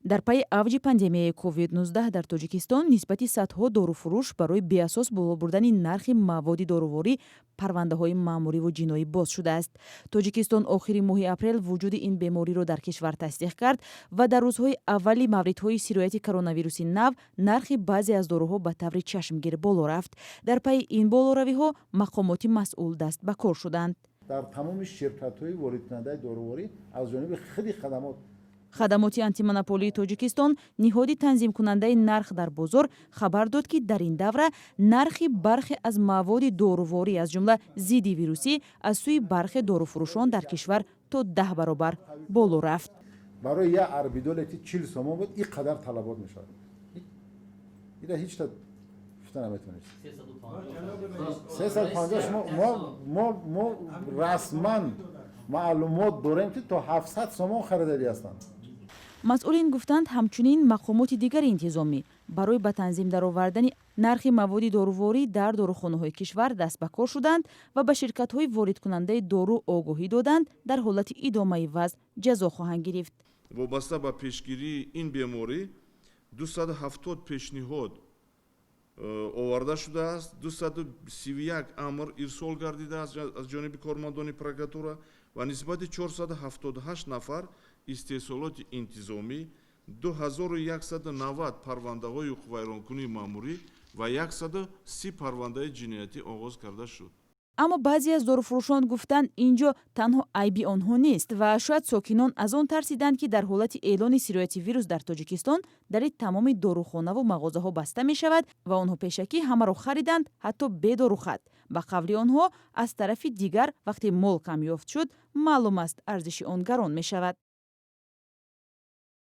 Дар пайи авҷи пандемияи COVID-19 дар Тоҷикистон нисбати садҳо доруфурӯш барои беасос боло бурдани нархи маводи доруворӣ парвандаҳои маъмуриву ҷиноӣ боз шудааст. Тоҷикистон охири моҳи апрел вуҷуди ин бемориро дар кишвар тасдиқ кард ва дар рӯзҳои аввали мавридҳои сирояти коронавируси нав нархи баъзе аз доруҳо ба таври чашмгир боло рафт. Дар пайи ин болоравиҳо мақомоти масъул даст ба кор шуданд. Дар тамоми ширкатҳои воридкунандаи доруворӣ аз ҷониби худи хадамот. Хадамоти антимонополии Тоҷикистон, ниҳоди танзимкунандаи нарх дар бозор, хабар дод, ки дар ин давра нархи бархе аз маводи доруворӣ, аз ҷумла зидди вирусӣ, аз сӯи бархе доруфурӯшон дар кишвар то 10 баробар боло рафт. Барои як арбидоле, ки 40 сомон буд, ин қадар талабот мешавад, ира ҳеҷ та гуфта наметавонист. 350. Мо расман маълумот дорем, ки то 700 сомон харидарӣ ҳастанд. Масъулин гуфтанд, ҳамчунин мақомоти дигари интизомӣ барои ба танзим даровардани нархи маводи доруворӣ дар дорухонаҳои кишвар даст ба кор шуданд ва ба ширкатҳои воридкунандаи дору огоҳӣ доданд, дар ҳолати идомаи вазъ ҷазо хоҳанд гирифт. Вобаста ба пешгирии ин беморӣ 270 пешниҳод оварда шудааст, 231 амр ирсол гардидааст аз ҷониби кормандони прокуратура ва нисбати 478 нафар истеҳсолоти интизомӣ, 2190 парвандаҳои ҳуқуқвайронкунии маъмурӣ ва 130 парвандаи ҷиноятӣ оғоз карда шуд. Аммо баъзе аз доруфурӯшон гуфтанд, ин ҷо танҳо айби онҳо нест ва шояд сокинон аз он тарсиданд, ки дар ҳолати эълони сирояти вирус дар Тоҷикистон дари тамоми дорухонаву мағозаҳо баста мешавад ва онҳо пешакӣ ҳамаро хариданд, ҳатто бе дорухат. Ба қавли онҳо, аз тарафи дигар, вақте мол камёфт шуд, маълум аст, арзиши он гарон мешавад.